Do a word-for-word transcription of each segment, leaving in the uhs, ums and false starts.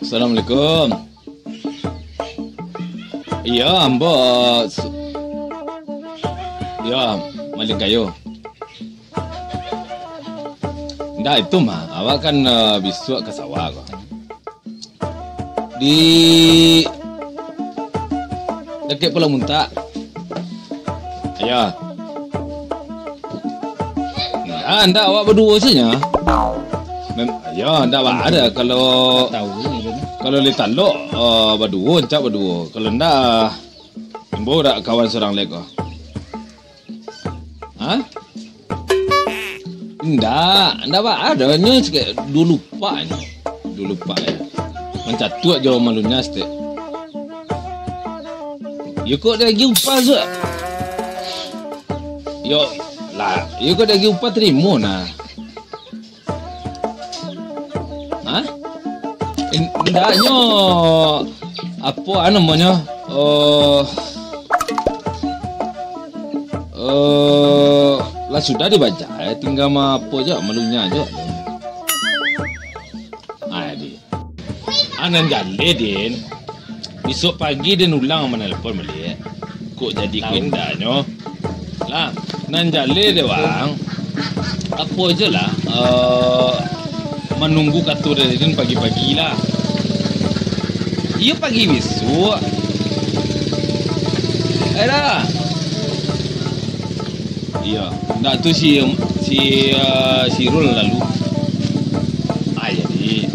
Assalamualaikum. Iyo, ambo, su-, iyo, Malin Kayo. Ndak, itu mah, awak kan, eh, bisuak ka sawah ko. Di dakek Pulau Muntak. Iyo. Ndak, ndak, awak baduo sajo. Mem-, iyo, ndak baa doh. Kalau, kalau lai talok, eh, baduo, rancak baduo. Kalau ndak, imbau dak kawan surang lai ko. Ha? Ndak, ndak baa doh. Nyo cakek duo lupak nyo. Duo lupak nyo. Mancatuak jo malunyas tu. Yo kok diagiah upah, Suak? Yo lah, yo kok diagiah upah, tarimo nah. Ha? In-, indaknyo, apo, ah, namonyo? Oh, eh, lah sudah dibaca, eh, tingga ma-, apo jo, malunyas jo. Ah, di. Ah, nan jaleh, Din. Bisuak pagi den ulang manelpon baliak. Kok jadi ko indaknyo? Lah, nan jaleh dek waang, apo se lah, eh, manunggu kato dari den pagi-pagi lah. Iyo, pagi bisuak. Eh, dah. Iyo, ndak tu si, si, eh, si Rul lalu. Ah, jadi.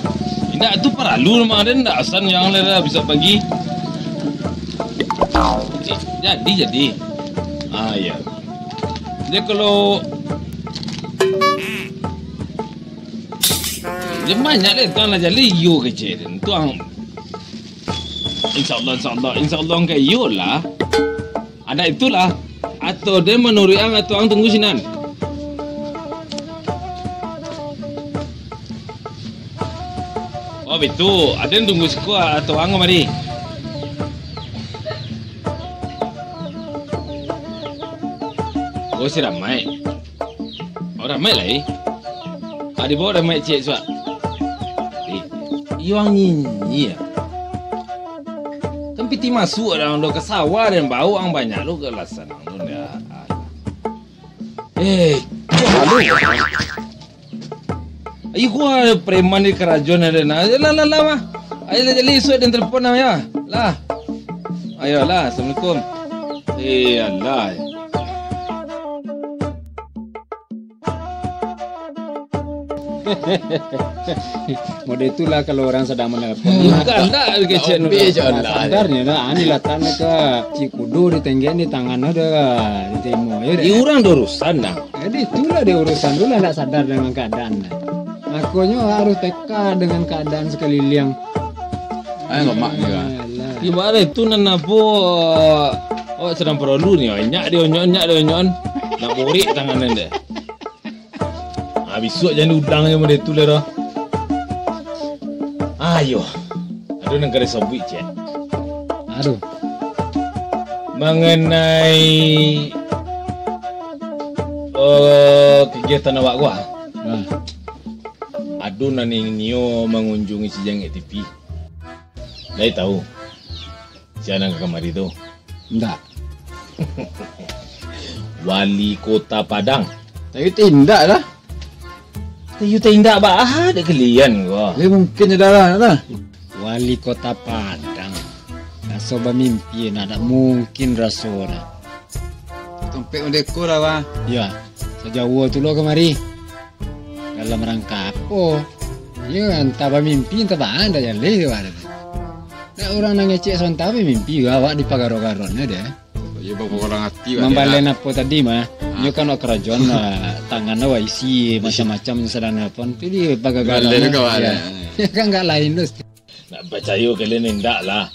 Indak tu paralu mah, den ndak asan yang lah bisuak pagi. Jadi, jadi. Ah, iyo. Jadi kalau, jadi banyak lah tuang lah jaleh iyo kecek den. Tuang, insyaallah, insyaallah, insyaallah ka iyo lah. Anak itulah. Atau den manuruik ang, atau ang tunggu sinan. Oh, bitu. Aden tunggu siko, atau ang kamari. Oh, si Ramai. Oh, Ramai lai. Ah, dibawa Ramai ciek suak. Eh, iyo ang nyinyia. Kan piti masuak dalam do ka sawah, den baok ang banyak lo ka lasan ang tu, ndak. Eh, aduh. Ayo, gua preman di karajo ni, den. Ayo lah, lah, lah, mah. Ayo lah, jadi isuak den telepon, nah, ya. Lah. Ayo lah, assalamualaikum. Eh, alah. Model itulah kalau orang sadang manelpon. Bukan, ndak kecek. Ndak obis, ndak. Sadarnyo dah, ani lah tanda ka cik kudo di tenggen di tangan dah, di timo, yo dah. Di urang do urusan dah. Jadi itulah dia urusan tu lah, ndak sadar dengan keadaan dah. Makonyo harus peka dengan keadaan sekeliling. Ai, lemak ni, kan. Alah. Di mana itu nan apo, awak sadang paralu ni, nyak dia onyok, nyak dia onyok. Nak borek tangan anda. Ah, bisuak jan diulang je model tu lah doh. Ayo. Aduh, nan kada sabuik, cek. Aduh. Mengenai, eh, kegiatan awak ko, ah. Ah. Aduh, nan nio mangunjungi si Jangek T V. Lai tahu. Sia nan ka kamari tu? Indak. Wali Kota Padang. Tapi indak lah. Tayu taindak baa dek kalian ko. Eh, mungkin ado lah, lah. Wali Kota Padang. Raso bamimpi, nah, dak mungkin raso dah. Tampek mardeka lah, Bang. Iyo, sajauah tu lo kamari. Dalam rangka apo? Iyo, antah bamimpi, antah baa, ndak jaleh tu, Bang. Dak urang nan ngecek sabanta bamimpi, awak dipagaro-garonnyo deh. Iyo, bapakurang ati, Bang. Mambalen apo tadi mah? Ah. Inyo kan awak karajoan lah, tangan awak isi, macam-macam sadang nelpon. Tu di pagagalan. Balen lah, ka balen. Iyo. Kan agak lain tu. Nak pacayo kalian indak lah.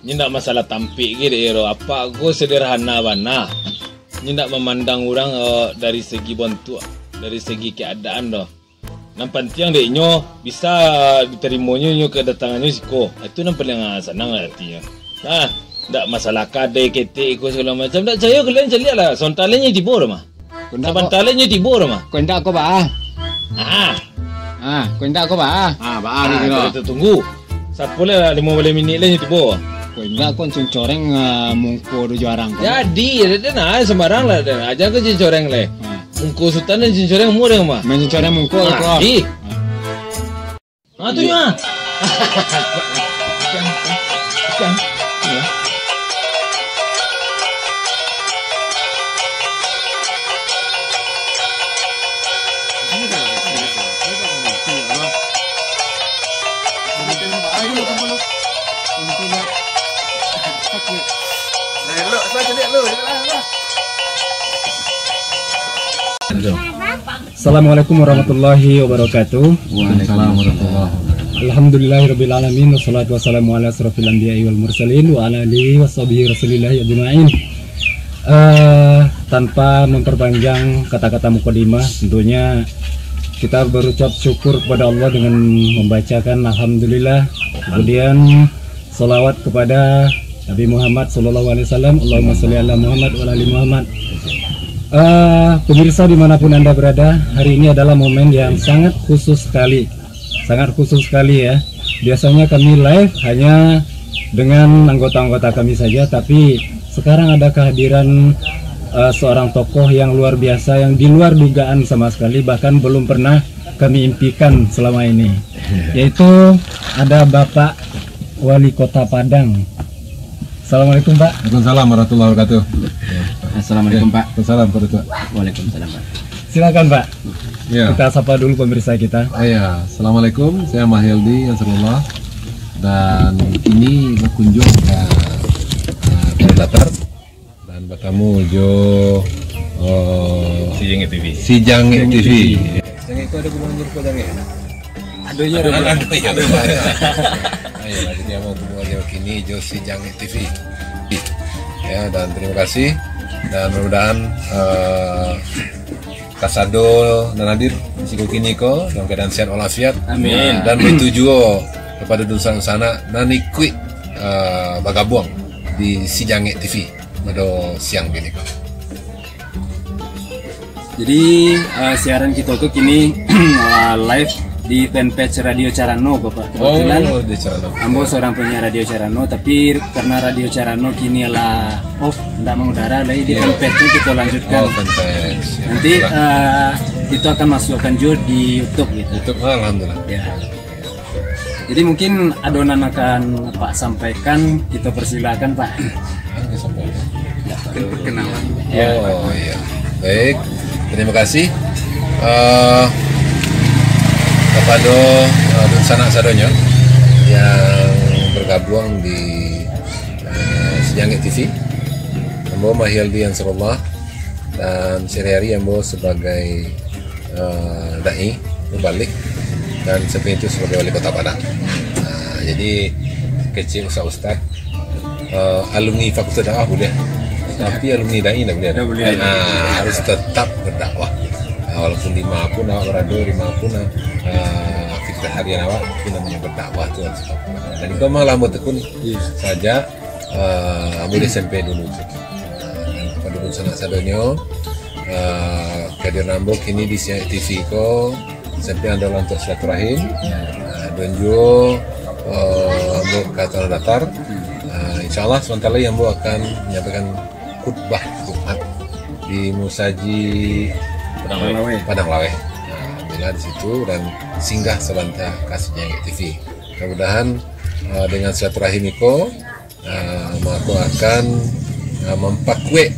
Inyo indak masalah tampek ge dek ero. Apak ko sederhana bana. Inyo indak mamandang urang, eh, dari segi bontuak, dari segi keadaan doh. Nan pantiang dek inyo bisa diterimonyo inyo kedatangannyo siko. Itu nan paling, ah, sanang atinyo. Nah, indak masalah kadai ketek iko sagalo macam. Indak cayo kalian caliak lah. Sontaleh inyo tibo doh mah. Sabanta lai nyo tibo tu mah. Ko indak ko baa? Ah. Ah, ko indak ko baa? Ah, baa. Ah, ni kena. Kita tunggu. Sapo lah, limo baleh minik lai tibo. Kok indak kok cincoreng, ah, mungko tu jarang kok. Jadi, ado den, ah, sambarang lah den. Aja kok cincoreng lai. Ah. Mungko Sutan dan cincoreng mureng mah. Main cincoreng mungko. Ah, kok. Ih. Ah, tu nyo. Assalamualaikum warahmatullahi wabarakatuh. Waalaikumsalam warahmatullahi wabarakatuh. Alhamdulillahirabbil alamin, wassalatu wassalamu ala asrofil anbiya'i wal mursalin, wa ala alihi wa sahbihi rasulillahi ajma'in. Eh, tanpa memperpanjang kata-kata mukadimah, tentunya kita berucap syukur kepada Allah dengan membacakan alhamdulillah. Kemudian, salawat kepada Nabi Muhammad sallallahu alaihi wasallam. Allahumma sholli ala Muhammad wa ala ali Muhammad. Eh, pemirsa dimanapun Anda berada, hari ini adalah momen yang sangat khusus sekali. Sangat khusus sekali ya. Biasanya kami live hanya dengan anggota-anggota kami saja, tapi sekarang ada kehadiran, eh, seorang tokoh yang luar biasa, yang di luar dugaan sama sekali, bahkan belum pernah kami impikan selama ini. Yaitu ada Bapak Wali Kota Padang. Assalamualaikum, Pak. Waalaikumsalam warahmatullahi wabarakatuh. Assalamualaikum, Pak. Waalaikumsalam, Pak Datuk. Waalaikumsalam, Pak. Silakan, Pak. Ya. Kita sapa dulu pemirsa kita. Ah, ya. Assalamualaikum, saya Mahyeldi Ansarullah. Dan kini berkunjung ke, eh, Tanah Datar. Dan batamu jo, eh, Si Jangek T V. Si Jangek T V. Jangek itu ada gunanya rupa jangek? Aduh, ya, Aduh, aduh. Aduh, ya. Ayolah, jadi abang tunggu aja kini jo Si Jangek T V. Ya, dan terima kasih. Dan mudah-mudahan, eh, kasado nan hadir di siko kini ko dalam keadaan sehat walafiat. Amin. Dan baitu juo kepada dunsanak-dunsanak nan ikuik, eh, bagabuang di Si Jangek T V pada siang kini ko. Jadi, eh, siaran kito ko kini, eh, live di fanpage Radio Carano, Bapak. Kebetulan, Oh, di Carano. Ambo seorang penyiar Radio Carano, tapi karena Radio Carano kini lah off, ndak mengudara lagi, di Iya. fanpage tu kita lanjutkan. Oh, fanpage. Ya, Nanti, itulah. eh, kita akan masukkan juga di YouTube gitu. YouTube, alhamdulillah. Ya. Jadi mungkin ado nan akan Pak sampaikan, kita persilakan, Pak. Apa sampaikan? Kan perkenalan. Ya. Oh, iya. Baik, terima kasih. Eh, kepada, eh, dunsanak sadonyo yang bergabung di, eh, Si Jangek T V. Ambo Mahyeldi Ansarullah, dan sehari-hari ambo sebagai, eh, dai, mubalig, dan samping itu sebagai wali kota Padang. Nah, jadi kecek ustaz-ustaz, eh, alumni Fakultas Dakwah boleh, tapi alumni dai tidak boleh. Tidak boleh. Nah, harus tetap berdakwah. Nah, walaupun di ma pun awak berada, di ma pun, eh, aktivitas harian awak, itu namanya berdakwah tu harus tetap. Dan itu memang lah ambo tekun Iya. saja, eh, ambo di S M P dulu tu. Kepada dunsanak sadonyo, eh, kadir ambo kini di Siak T V ko, sampai ando lantuk silaturahim, eh, dan juo, eh, ambo ka Tanah Datar. Eh, insyaallah, sebentar lagi ambo akan menyampaikan khutbah Jumat di Musajik Padang Laweh. Padang Laweh. Nah, bila di situ dan singgah sebentar ka Si Jangek T V. Mudah-mudahan, eh, dengan silaturahim iko, ah, mako akan, ah, mampakuek,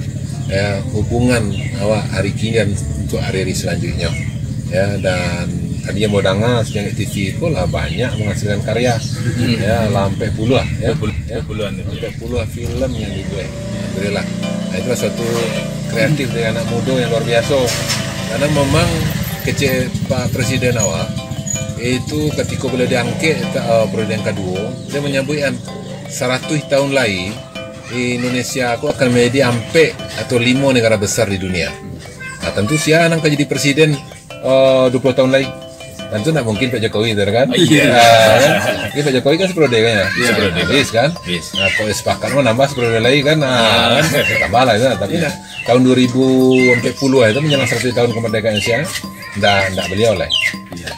ya, hubungan awak hari kini dan untuk hari-hari selanjutnya. Ya, dan tadi yang mau dengar, Si Jangek T V ko lah banyak menghasilkan karya. Hmm. Ya, lah ampek puluah, ya. Ampek puluah, ampek puluhan, ya. Ampek puluah filem yang dibuat. Alhamdulillah. Nah, itulah suatu kreatif dari anak muda yang luar biasa. Karena memang kecek Pak Presiden awak, itu ketika beliau diangkat, eh, periode yang kedua, dia menyebutkan, saratus tahun lai, Indonesia ko akan menjadi ampek atau limo negara besar di dunia. Nah, tentu sia nan ka jadi presiden, eh, dua puluh tahun lai. Tentu ndak mungkin Pak Jokowi tu kan? Iya. Ah, kan? Ini Pak Jokowi kan seperiode kan ya? Iya, seperiode. Habis kan? Habis. Nah, kalau sepakat mau nambah seperiode lai kan? Ah, Ah. kan? Tambah lah itu. Tapi Iya. nah, tahun dua ribu empat puluh itu menjelang seratus tahun kemerdekaan Indonesia, ndak, ndak beliau lah. Iya.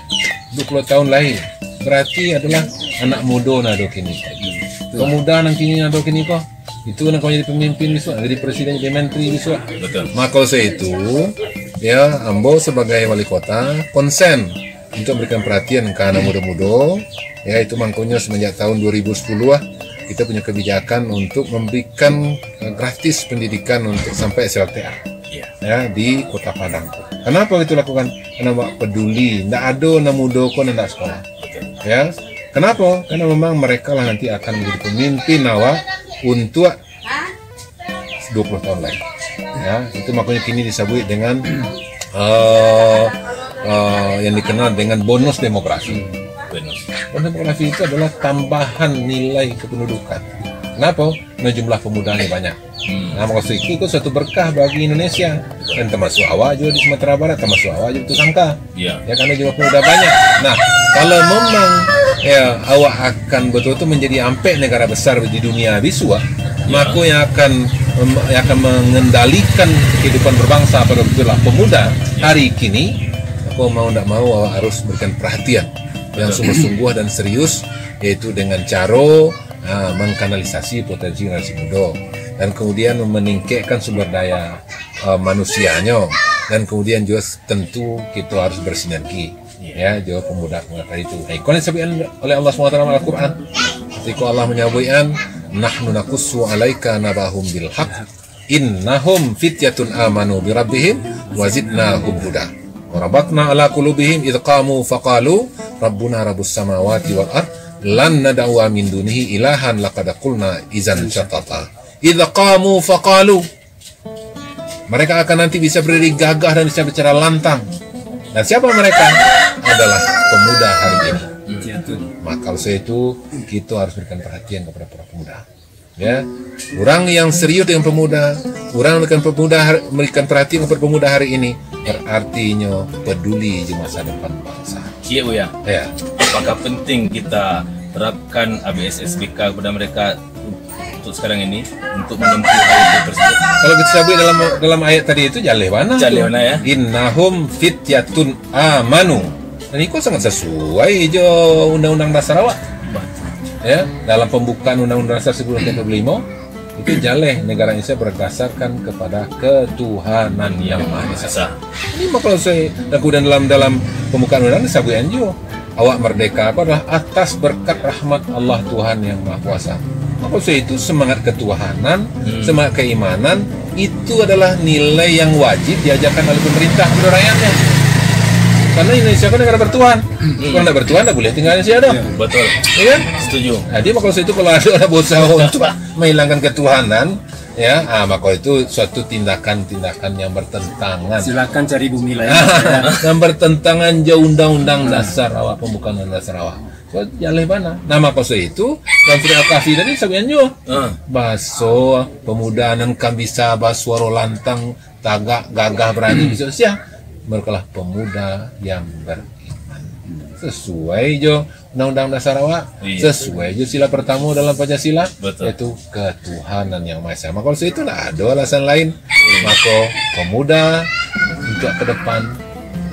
Dua puluh tahun lai. Berarti adalah anak mudo nan ado kini. Pemuda nan kini nan ado kini ko, itu nan ka jadi pemimpin bisuak, jadi presiden, jadi menteri bisuak. Betul. Mako saitu, ya, ambo sabagai wali kota konsen untuk memberikan perhatian ka anak mudo-mudo, ya, itu mangkonyo semenjak tahun dua ribu sepuluh lah, kita punya kebijakan untuk memberikan, eh, gratis pendidikan untuk sampai S L T A. Iya. Ya, di Kota Padang. Kenapa itu lakukan? Karena awak peduli, ndak ado anak mudo ko nan ndak sekolah. Betul. Ya. Kenapa? Karena memang mereka lah nanti akan menjadi pemimpin awak untuk dua puluh tahun lagi. Ya, itu makanya kini disabuik dengan, eh, eh, yang dikenal dengan bonus demografi. Bonus. Bonus demografi itu adalah tambahan nilai kependudukan. Kenapa? Karena jumlah pemudanya banyak. Hmm. Nah, maksud itu, itu suatu berkah bagi Indonesia. Dan termasuk awak juga di Sumatera Barat, termasuk awak juga tu sangka. Iya. Ya, karena jumlah pemuda banyak. Nah, kalau memang, ya, awak akan betul-betul menjadi ampek negara besar di dunia bisuak, ya, maka yang akan mem-, yang akan mengendalikan kehidupan berbangsa pada waktu itulah pemuda, ya, hari kini, maka mau ndak mau awak harus berikan perhatian yang, betul, sungguh-sungguh dan serius, yaitu dengan caro, ha, mengkanalisasi potensi generasi muda dan kemudian meningkatkan sumber daya, eh, manusianyo, dan kemudian juga tentu kita harus bersinergi, iya, ya, jo pemuda-pemuda tadi tu. Eh, iko nan disabuikan oleh Allah subhanahu wa taala dalam Al-Quran. Ketika Allah manyabuikan, "Nahnu naqussu alaika nabahum bil haq, innahum fityatun amanu bi rabbihim wa zidnahum huda. Wa rabatna ala qulubihim idh qamu faqalu rabbuna rabbus samawati wal ard, lan nad'uwa min dunihi ilahan laqad qulna izan syatata." Idh qamu faqalu. Mereka akan nanti bisa berdiri gagah dan bisa bicara lantang. Dan siapa mereka? Adalah pemuda hari ini. Maka oleh itu, kita harus berikan perhatian kepada para pemuda. Ya, orang yang serius dengan pemuda, orang yang memberikan pemuda hari, memberikan perhatian kepada pemuda hari ini, berarti nyo peduli jo masa depan bangsa. Iya, Buya. Ya. Apakah penting kita terapkan A B S S B K kepada mereka untuk sekarang ini, untuk menempuh hal itu tersebut? Kalau kita sabuik dalam, dalam ayat tadi itu, jaleh bana tu. Jaleh bana, ya. "Innahum fityatun amanu." Dan iko sangat sesuai jo Undang-Undang Dasar awak. Ya, dalam pembukaan Undang-Undang Dasar seribu sembilan ratus empat puluh lima, itu jaleh negara Indonesia berdasarkan kepada ketuhanan yang Maha Esa. Ini mah kalau saya, dan kemudian dalam, dalam pembukaan undang disabuikan juga, awak merdeka apa adalah atas berkat rahmat Allah Tuhan yang Maha Kuasa. Maka oleh itu semangat ketuhanan, hmm, semangat keimanan, itu adalah nilai yang wajib diajarkan oleh pemerintah kepada rakyatnya. Karena Indonesia kan negara bertuhan. Hmm. Kalau tidak bertuhan, tidak boleh tinggal di Indonesia dah. Ya, betul. Ya kan? Setuju. Jadi, maka oleh itu kalau ada orang berusaha untuk menghilangkan ketuhanan, ya, ah, maka itu suatu tindakan-tindakan yang bertentangan. Silakan cari bumi lain, ya. Yang bertentangan jo Undang-Undang Dasar awak, pembukaan Undang-Undang Dasar awak. So, jaleh bana. Nah, mako itu, dalam surah Al-Kahfi tadi sabuikan juga. Ah. Baso pemuda nan kan bisa basuaro lantang, tagak, gagah, berani, bisa sia. Merekalah pemuda yang beriman. Sesuai jo Undang-Undang Dasar awak, iya, sesuai jo sila pertama dalam Pancasila, betul, yaitu ketuhanan yang Maha Esa. Maka oleh itu, ndak ada alasan lain. Iya. Maka pemuda untuk ke depan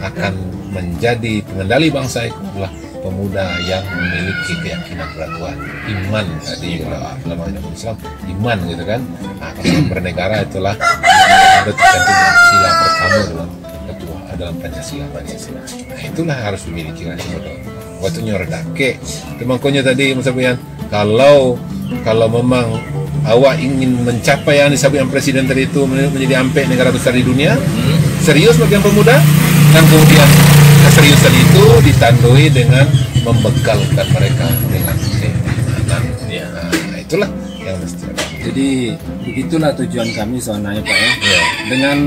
akan menjadi pengendali bangsa itu adalah pemuda yang memiliki keyakinan kepada Tuhan, iman tadi, kalau dalam agama Islam, iman gitu kan. Nah, kalau bernegara itulah ada tercantum dalam sila pertama dalam ketua-, dalam Pancasila, Pancasila. Nah, itulah harus dimiliki oleh pemuda. Waktu nyo redakek. Itu mangkonyo tadi, Mas Abuyan, kalau, kalau memang awak ingin mencapai yang disabuikan presiden tadi itu, men-, menjadi ampek negara besar di dunia, hmm, serius bagian pemuda, dan kemudian keseriusan itu ditandai dengan membekalkan mereka dengan keimanan. Ya. Nah, itulah yang mesti ada. Jadi, begitulah tujuan kami sebenarnya, Pak, ya. Ya. Dengan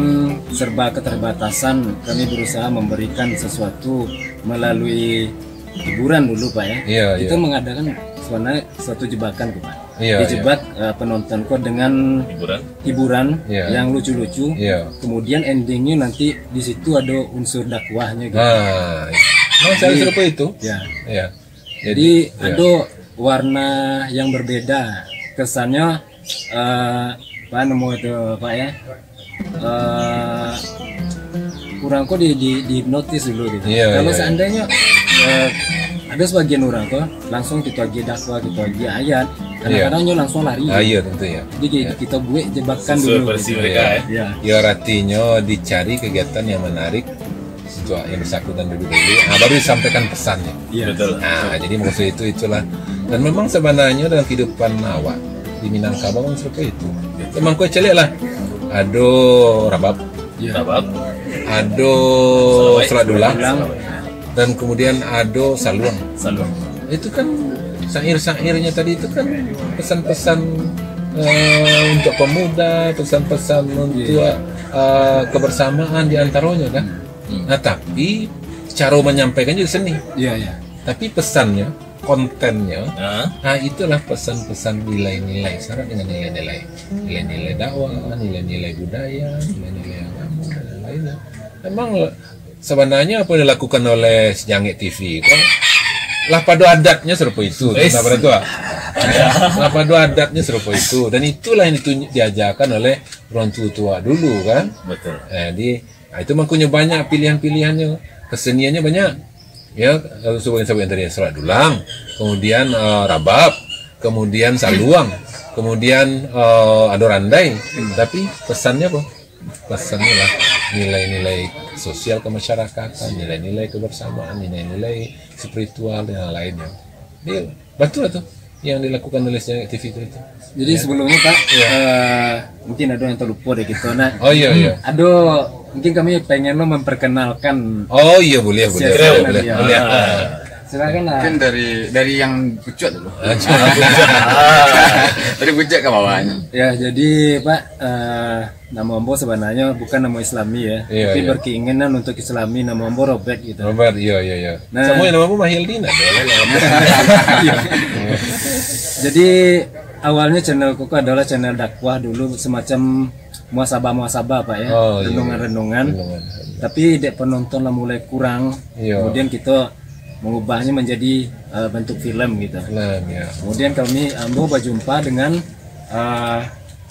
serba keterbatasan, kami berusaha memberikan sesuatu melalui hiburan dulu, Pak, ya. Iya, kita, iya, mengadakan sebenarnya suatu jebakan, Pak. Iya, iya. Dijebak, eh, penonton ko dengan hiburan, hiburan, iya, yang lucu-lucu. Iya. Kemudian endingnya nanti di situ ada unsur dakwahnya gitu. Nah, iya. Nah, saya, jadi, serupa itu. Ya. Iya. Jadi, jadi, iya, ada warna yang berbeda. Kesannya, eh, apa nama itu, Pak, ya? Eh, kurang kok di, di, dihipnotis dulu gitu. Iya, kalau, iya, iya, seandainya, eh, Ada sebagian orang tu langsung kita agiah dakwah, kita agiah ayat. Kadang-kadang nyo langsung lari. Ah, iya, tentu ya. Jadi ki-, kita buat jebakan dulu gitu. Sesuai versi mereka, ya. Ya. Ya, artinya dicari kegiatan yang menarik untuk yang bersangkutan dulu dulu. Nah, baru disampaikan pesannya. Iya. Betul. Nah, jadi maksud itu itulah. Dan memang sebenarnya dalam kehidupan awak di Minangkabau seperti itu. Memang kau caliak lah. Ado rabab, Iya. Rabab. Ado salat dulang. Salat dulang. Dan kemudian ado saluang. Saluang. Itu kan syair-syairnya tadi itu kan pesan-pesan, eh, untuk pemuda, pesan-pesan untuk, eh, kebersamaan di antaranya kan. Hmm. Nah, tapi cara menyampaikan juga seni. Iya, iya. Tapi pesannya, kontennya, ah, itulah pesan-pesan nilai-nilai, syarat dengan nilai-nilai. Nilai-nilai dakwah, nilai-nilai budaya, nilai-nilai agama, dan lainnya. Memang sebenarnya apa yang dilakukan oleh Senyangek T V itu lah pado adatnya serupa itu. Yes. Nah, pada tu, ah. Lah pado adatnya serupa itu. Dan itulah yang ditunjuk, diajarkan oleh orang tua-tua dulu kan. Betul. Eh, di, nah, itu makanya banyak pilihan-pilihannya. Keseniannya banyak. Ya, kalau sebut yang tadi, salat dulang, kemudian, eh, rabab, kemudian saluang, kemudian, eh, ado randai. Hmm. Tapi pesannya apa? Pesannya lah nilai-nilai sosial kemasyarakatan, nilai-nilai kebersamaan, nilai-nilai spiritual dan yang lainnya. Jadi, betul lah tu yang dilakukan oleh Senyangek T V itu. Jadi sebelumnya, Pak, eh, mungkin ada yang terlupa dari kita, nah. Oh, iya, iya. Ada, mungkin kami pengen lo memperkenalkan. Oh, iya, boleh, boleh, silakan, boleh, boleh. Ah. Silakan lah. Mungkin dari, dari yang pucuk dulu. Ah, dari pucuk ke bawahnya. Ya, jadi, Pak, eh, Namo ambo sabananyo bukan namo Islami, ya, iya, tapi iya, berkeinginan untuk Islami. Namo ambo Robert gitu. Robert, iya, iya, iya. Nah. Samo namo ambo Mahyaldin, ado lah, lah. Iya. Jadi, awalnya channel Koko adalah channel dakwah dulu, semacam muhasabah-muhasabah, Pak, ya. Oh, iya. Renungan-renungan. Renungan. Tapi dek penonton lah mulai kurang. Iya. Kemudian kita mengubahnya menjadi, eh, bentuk film gitu. Film, ya. Kemudian kami, ambo berjumpa dengan, eh,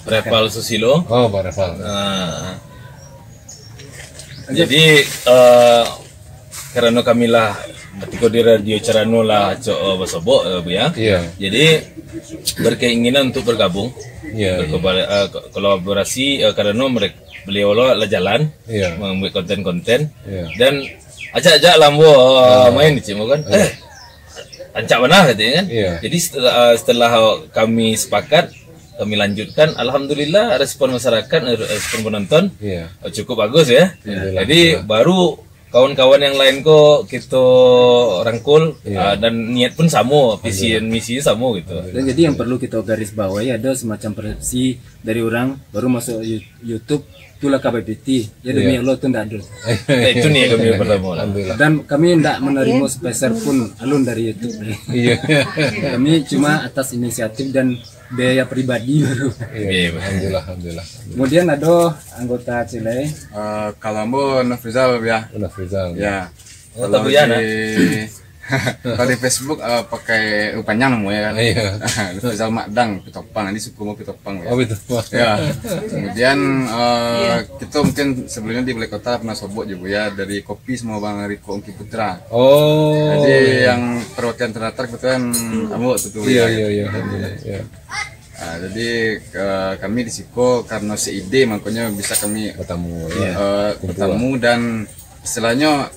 Reval Susilo. Oh, Pak Reval. Ah. Lanjut. Jadi, eh, karano kami lah, ketika di Radio Carano lah, co-, eh, basobok, eh, Bu, ya. Iya. Jadi, berkeinginan untuk bergabung, iya, iya, berkobal-, eh, ko-, kolaborasi, eh, karano mereka, beliau lah, lah jalan, iya, membuat konten-konten, iya, dan ajak-ajak lah ambo, eh, iya, main di Cimo kan. Iya. Eh, rancak bana, katanya kan. Iya. Jadi setelah, setelah kami sepakat, kami lanjutkan, alhamdulillah respon masyarakat, respon penonton, iya, cukup bagus ya. Alhamdulillah. Jadi, iya, baru kawan-kawan yang lain ko kito rangkul, iya, ah, dan niat pun samo, visi, alhamdulillah, dan misi samo gitu. Alhamdulillah. Dan jadi yang perlu kita garis bawahi, ada semacam persepsi dari orang baru masuk You-, YouTube, itulah K B P T. Ya, demi, iya, Allah tu ndak ada. Eh, itu niat kami pertama lah. Alhamdulillah. Dan kami ndak menerima sepeser pun alun dari YouTube. Iya. Kami cuma atas inisiatif dan biaya pribadi baru. Iya, iya, betul. Alhamdulillah, alhamdulillah. Kemudian ada anggota Cilai. Eh, kalau ambo Nofrizal, ya. Nofrizal. Ya. Oh, kalau Tabuyan, di, ah? Kalau di Facebook, eh, pakai, oh, panjang namanya kan. Iya. Nofrizal Makdang, Pitopang. Ini suku mau Pitopang, ya. Oh, Pitopang. Ya. Kemudian, eh, kita mungkin sebelumnya di Balai Kota pernah sobok juga, ya, dari Kopi sama Bang Riko Ungki Putra. Oh. Jadi, iya, yang perwakilan terdaftar kebetulan ambo tu, iya, ya. Iya, iya, iya. Jadi, iya. Ah, jadi, eh, kami di siko karena seide, makanya bisa kami, bertamu, ya, eh, kumpul, bertamu lah. Dan istilahnya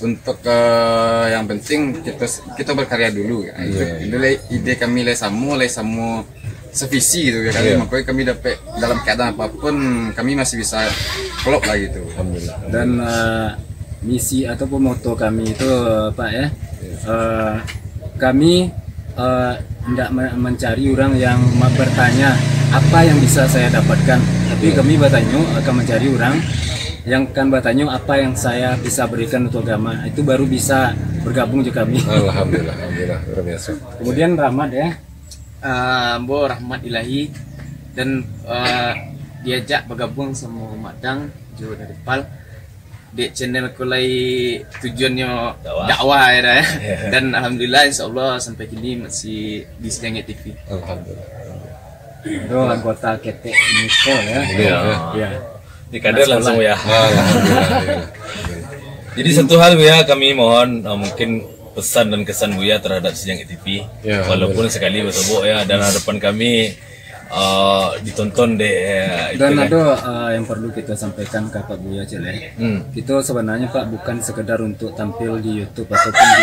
untuk, eh, yang penting kita s-, kita berkarya dulu, ya. Iya, itu, iya, itu lah ide kami lah samo, lah samo sevisi gitu ya kami. Iya. Makanya kami dapat dalam keadaan apapun kami masih bisa klop lah gitu. Alhamdulillah. Dan, eh, misi ataupun moto kami itu, Pak, ya. Iya. Eh, kami, eh, ndak me-, mencari orang yang ma-, bertanya apa yang bisa saya dapatkan, tapi, iya, kami bertanya akan mencari orang yang akan bertanya apa yang saya bisa berikan untuk agama. Itu baru bisa bergabung jo kami. Alhamdulillah, alhamdulillah, luar biasa. Kemudian Rahmat, ya. Ah, ambo Rahmat Ilahi dan, eh, diajak bergabung sama Mak Dang jo dari Pal. Dek channel ko lai tujuannyo dakwah, dakwah ya, dah, ya. Iya. Dan alhamdulillah, insyaallah sampai kini masih di Senyangek T V. Alhamdulillah. Itu anggota ketek Niko ya. Iya. Iya. Di kader langsung ya. Alhamdulillah, iya. Jadi satu hal ya, kami mohon, eh, mungkin pesan dan kesan Buya terhadap Sijangek T V. Ya, walaupun alhamdulillah, sekali basobok ya, dan harapan kami uh, ditonton deh. Dan itu kan ada uh, yang perlu kita sampaikan ke Pak Buya, Cele. Hmm. Kita sebenarnya, Pak, bukan sekedar untuk tampil di YouTube ataupun di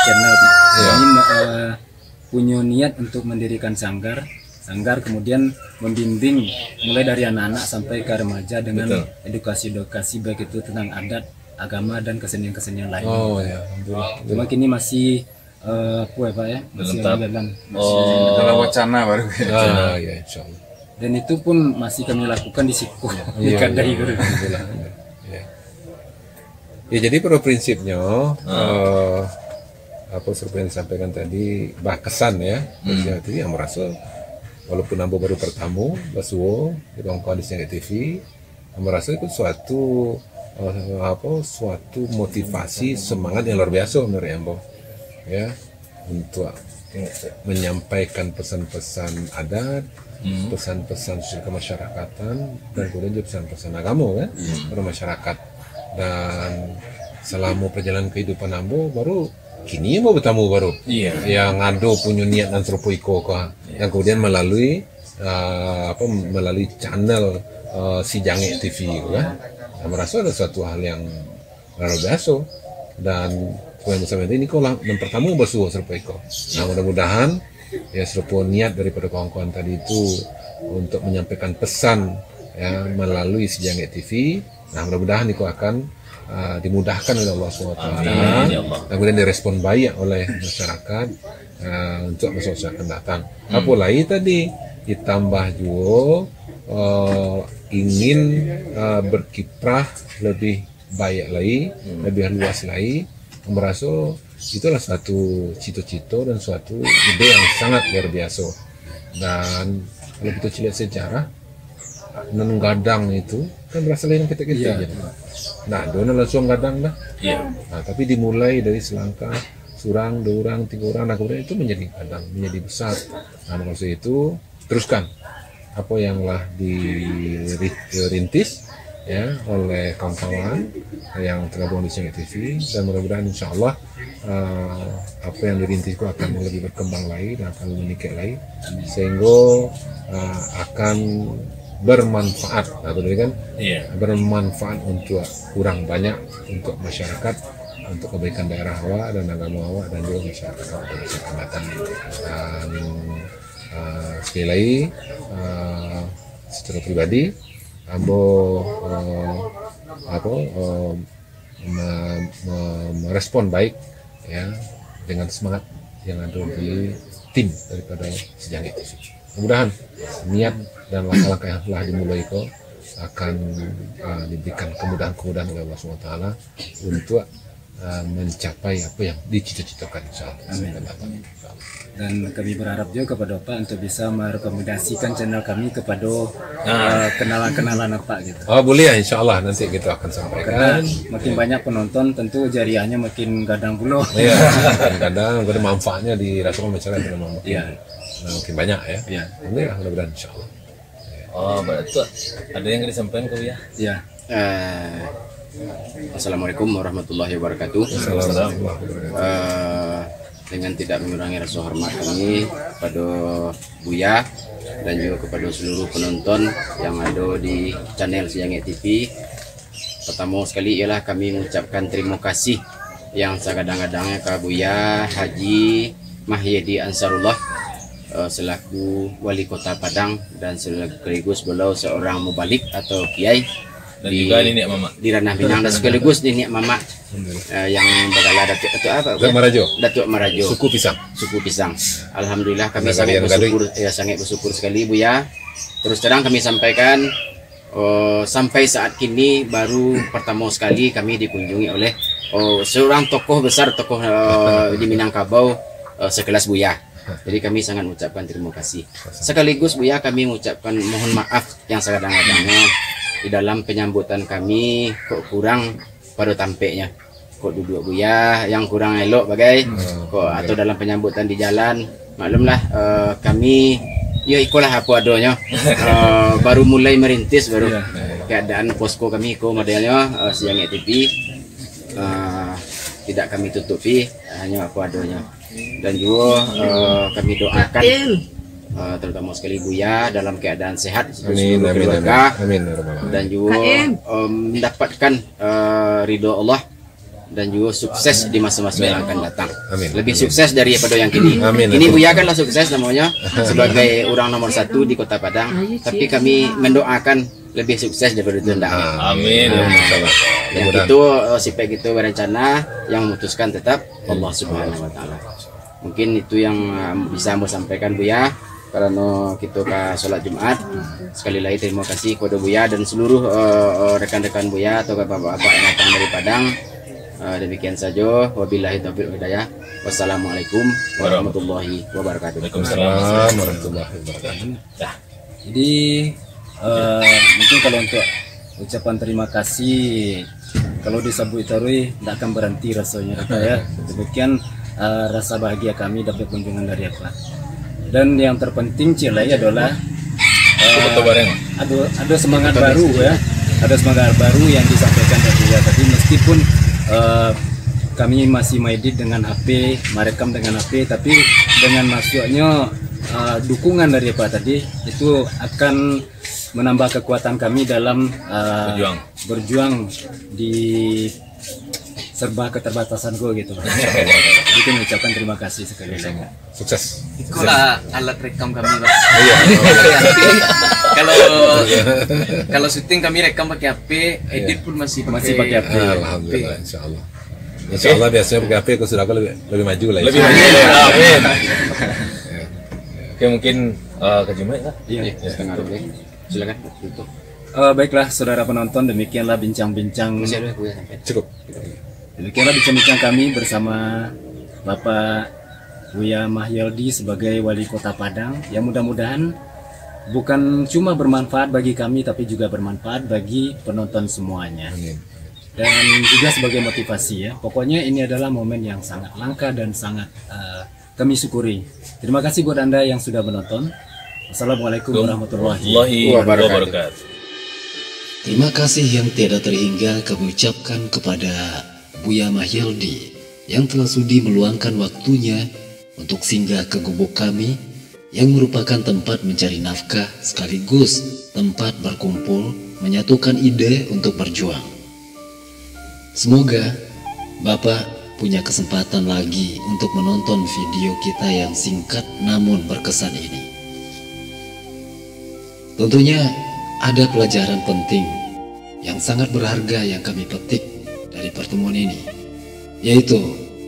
channel. Ya. Ini uh, punya niat untuk mendirikan sanggar, sanggar kemudian membimbing mulai dari anak-anak sampai ke remaja dengan, betul, edukasi-edukasi, baik itu tentang adat, agama, dan kesenian-kesenian lain. Oh ya, alhamdulillah. Cuma kini masih uh, apa ya, Pak ya? Masih dalam tahap, jalan. Oh. Dalam wacana baru. Ah, ya, insyaallah. Dan itu pun masih kami lakukan di siku, di, iya, kedai, iya, baru. Alhamdulillah. Ya. Ya, jadi pada prinsipnya, ah, eh, apa seperti yang disampaikan tadi, bah kesan ya, hmm, Sijangek T V yang merasa, walaupun ambo baru pertama basuo di kawan-kawan di Sijangek T V, merasa itu suatu eh, apa suatu motivasi, semangat yang luar biasa menurut ambo, ya, untuk menyampaikan pesan-pesan adat, hmm, pesan-pesan kemasyarakatan, dan kemudian juga pesan-pesan agama kan, hmm, kepada masyarakat. Dan selama perjalanan kehidupan ambo, baru kini ambo bertemu baru, iya, yang ado punya niat nan serupa iko ka, iya, yang kemudian melalui uh, apa melalui channel uh, Sijangek T V tu kan. Nah, merasa ada suatu hal yang luar biasa. Dan sepanjang bersama ini, ko lah yang pertama basuo serupa iko. Nah, mudah-mudahan ya serupa niat daripada kawan-kawan tadi itu untuk menyampaikan pesan ya melalui Sijangek T V. Nah, mudah-mudahan iko akan uh, dimudahkan oleh Allah Subhanahu Wa Taala. Amin, ya Allah. Dan kemudian direspon baik oleh masyarakat uh, untuk masa-masa akan datang. Hmm. Apo lai tadi ditambah juo uh, ingin uh, berkiprah lebih baik lai, hmm, lebih luas lai, merasa itulah suatu cita-cita dan suatu ide yang sangat luar biasa. Dan kalau kita ciliak sejarah, nan gadang itu kan berasal dari kita-kita, iya, je. Nah, ado nan langsung gadang dah. Iya. Nah, tapi dimulai dari selangkah, surang, dua urang, tiga urang, nah kemudian itu menjadi gadang, menjadi besar. Nah, maksud itu teruskan apa yang lah dirintis ya oleh kawan-kawan yang tergabung di Sijangek T V, dan mudah-mudahan insyaallah uh, apa yang dirintis itu akan lebih berkembang lagi dan akan lebih meningkat lagi, sehingga uh, akan bermanfaat. Nah, betul kan? Iya. Bermanfaat untuk urang banyak, untuk masyarakat, untuk kebaikan daerah awak dan agama awak dan juga masyarakat awak pada masa akan datang. Dan uh, sekali lagi uh, secara pribadi ambo uh, apa uh, me- me- merespon baik ya dengan semangat yang ada di tim daripada Sijangek T V. Mudah-mudahan niat dan langkah-langkah yang telah dimulai ko akan uh, diberikan kemudahan-kemudahan oleh Allah Subhanahu Wa Taala untuk uh, mencapai apa yang dicita-citakan, insyaallah. Amin. Dan kami berharap juga kepada Pak untuk bisa merekomendasikan channel kami kepada, ah, uh, kenalan-kenalan Apak gitu. Oh, boleh, insyaallah nanti kita akan sampaikan. Karena makin banyak penonton, tentu jariahnya makin gadang pulo. Iya, kadang-kadang manfaatnya dirasakan masyarakat makin, iya, nah, makin banyak ya. Iya. Alhamdulillah, mudah-mudahan insyaallah. Oh, berarti ada yang disampaikan ke Buya? Ya. Eh, Assalamualaikum warahmatullahi wabarakatuh. Assalamualaikum. Eh, dengan tidak mengurangi rasa hormat kami kepada Buya dan juga kepada seluruh penonton yang ada di channel Sijangek T V. Pertama sekali ialah kami mengucapkan terima kasih yang sagadang-gadangnya ka Buya Haji Mahyedi Ansarullah, eh, selaku Wali Kota Padang dan sekaligus beliau seorang mubalik atau kiai. Dan di, juga niniak mamak di Ranah Minang dan sekaligus niniak mamak, eh, yang bagala Datuk, Datuk apa? Datuk Marajo. Datuk Marajo. Suku Pisang. Suku Pisang. Alhamdulillah, kami sangat bersyukur, ya, sangat bersyukur sekali, Buya. Terus terang kami sampaikan, oh, sampai saat kini baru pertama sekali kami dikunjungi oleh, oh, seorang tokoh besar, tokoh, eh, di Minangkabau, eh, sekelas Buya. Jadi kami sangat mengucapkan terima kasih. Sekaligus Buya, kami mengucapkan mohon maaf yang sagadang-gadangnya di dalam penyambutan kami kok kurang pada tampeknya. Kok duduk Buya yang kurang elok bagai, hmm, kok atau dalam penyambutan di jalan. Maklumlah, eh, kami, yo, ikolah apa adonyo. Eh, baru mulai merintis baru. Iya. Keadaan posko kami iko modelnyo, eh, Sijangek T V. Eh, Tidak kami tutupi, hanyo apa adonyo. Dan juo, eh, kami doakan, eh, terutama sekali Buya dalam keadaan sehat, seluruh keluarga. Dan juo, eh, mendapatkan, eh, ridho Allah dan juo sukses di masa-masa yang akan datang. Lebih sukses daripada yang kini. Kini Buya kan lah sukses namanya sebagai orang nomor satu di Kota Padang. Tapi kami mendoakan lebih sukses daripada itu ndak. Amin. Yang itu, eh, sipek itu berencana, yang memutuskan tetap Allah Subhanahu wa Taala. Mungkin itu yang, eh, bisa ambo sampaikan, Buya, karano kito ka sholat Jumat. Sekali lagi terima kasih kepada Buya dan seluruh, eh, eh, rekan-rekan Buya atau bapak-bapak yang datang dari Padang. Eh, demikian saja. Wabillahi taufiq wal hidayah. Wassalamualaikum warahmatullahi wabarakatuh. Waalaikumsalam warahmatullahi wabarakatuh. Jadi, eh, mungkin kalau untuk ucapan terima kasih, kalau disabuik taruih, ndak akan berhenti rasanya, Kak, ya. Demikian, eh, rasa bahagia kami dapat kunjungan dari Apa. Dan yang terpenting, Cil, ya, adalah, eh, ada, ada semangat baru, ya. Ada semangat baru yang disampaikan dari Buya tadi, meskipun, eh, kami masih maedit dengan H P, merekam dengan H P, tapi dengan masuknya, eh, dukungan dari Apa tadi, itu akan menambah kekuatan kami dalam, eh, berjuang di serba keterbatasan ko gitu. Jadi, kami ucapkan terima kasih sekali lagi. Sukses. Itulah alat rekam kami, Pak. Iya. Kalau, kalau syuting kami rekam pakai H P, edit pun masih pakai H P. Alhamdulillah, insya Allah. Insya Allah, biasanya pakai H P, kalau sudah lebih, lebih maju lah, insya Allah. Lebih maju. Amin. Oke, mungkin, eh, Kak Jumaik lah. Iya, setengah dua. Silakan, tutup. Eh, baiklah, saudara penonton, demikianlah bincang-bincang. Masih ada, Buya, sampai. Cukup. Demikianlah bincang-bincang kami bersama Bapak Buya Mahyeldi sebagai Wali Kota Padang, yang mudah-mudahan bukan cuma bermanfaat bagi kami, tapi juga bermanfaat bagi penonton semuanya. Amin. Dan juga sebagai motivasi, ya. Pokoknya, ini adalah momen yang sangat langka dan sangat, eh, kami syukuri. Terima kasih buat Anda yang sudah menonton. Wassalamualaikum warahmatullahi wabarakatuh. Terima kasih yang tiada terhingga kami ucapkan kepada Buya Mahyeldi yang telah sudi meluangkan waktunya untuk singgah ke gubuk kami, yang merupakan tempat mencari nafkah sekaligus tempat berkumpul menyatukan ide untuk berjuang. Semoga Bapak punya kesempatan lagi untuk menonton video kita yang singkat namun berkesan ini. Tentunya ada pelajaran penting yang sangat berharga yang kami petik dari pertemuan ini, yaitu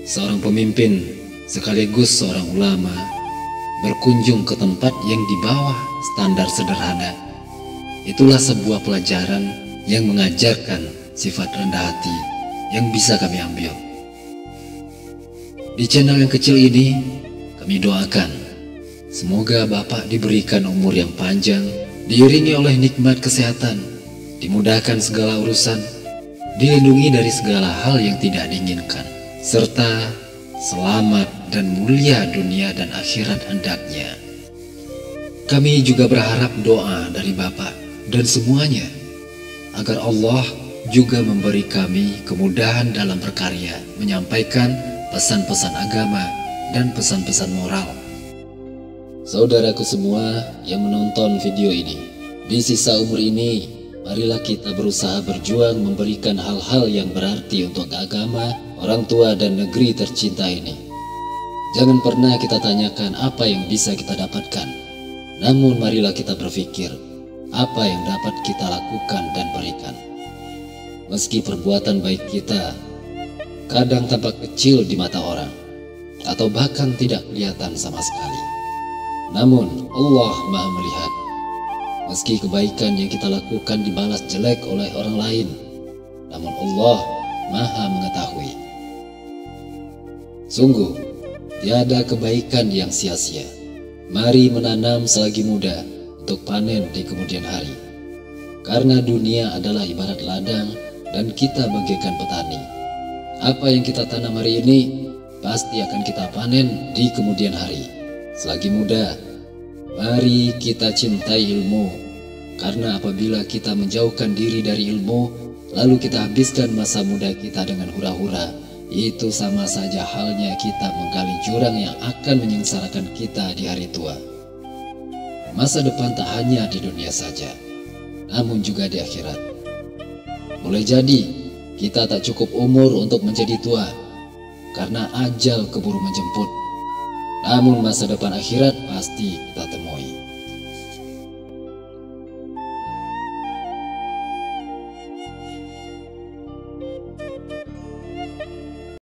seorang pemimpin sekaligus seorang ulama berkunjung ke tempat yang di bawah standar sederhana. Itulah sebuah pelajaran yang mengajarkan sifat rendah hati yang bisa kami ambil. Di channel yang kecil ini, kami doakan semoga Bapak diberikan umur yang panjang, diiringi oleh nikmat kesehatan, dimudahkan segala urusan, dilindungi dari segala hal yang tidak diinginkan, serta selamat dan mulia dunia dan akhirat hendaknya. Kami juga berharap doa dari Bapak dan semuanya, agar Allah juga memberi kami kemudahan dalam berkarya, menyampaikan pesan-pesan agama dan pesan-pesan moral. Saudaraku semua yang menonton video ini, di sisa umur ini, marilah kita berusaha berjuang memberikan hal-hal yang berarti untuk agama, orang tua, dan negeri tercinta ini. Jangan pernah kita tanyakan apa yang bisa kita dapatkan. Namun, marilah kita berpikir apa yang dapat kita lakukan dan berikan. Meski perbuatan baik kita kadang tampak kecil di mata orang, atau bahkan tidak kelihatan sama sekali, namun Allah Maha Melihat. Meski kebaikan yang kita lakukan dibalas jelek oleh orang lain, namun Allah Maha Mengetahui. Sungguh, tiada kebaikan yang sia-sia. Mari menanam selagi muda untuk panen di kemudian hari. Karena dunia adalah ibarat ladang dan kita bagaikan petani. Apa yang kita tanam hari ini, pasti akan kita panen di kemudian hari. Selagi muda, mari kita cintai ilmu. Karena apabila kita menjauhkan diri dari ilmu, lalu kita habiskan masa muda kita dengan hura-hura, itu sama saja halnya kita menggali jurang yang akan menyengsarakan kita di hari tua. Masa depan tak hanya di dunia saja, namun juga di akhirat. Boleh jadi, kita tak cukup umur untuk menjadi tua, karena ajal keburu menjemput. Namun masa depan akhirat pasti kita temukan.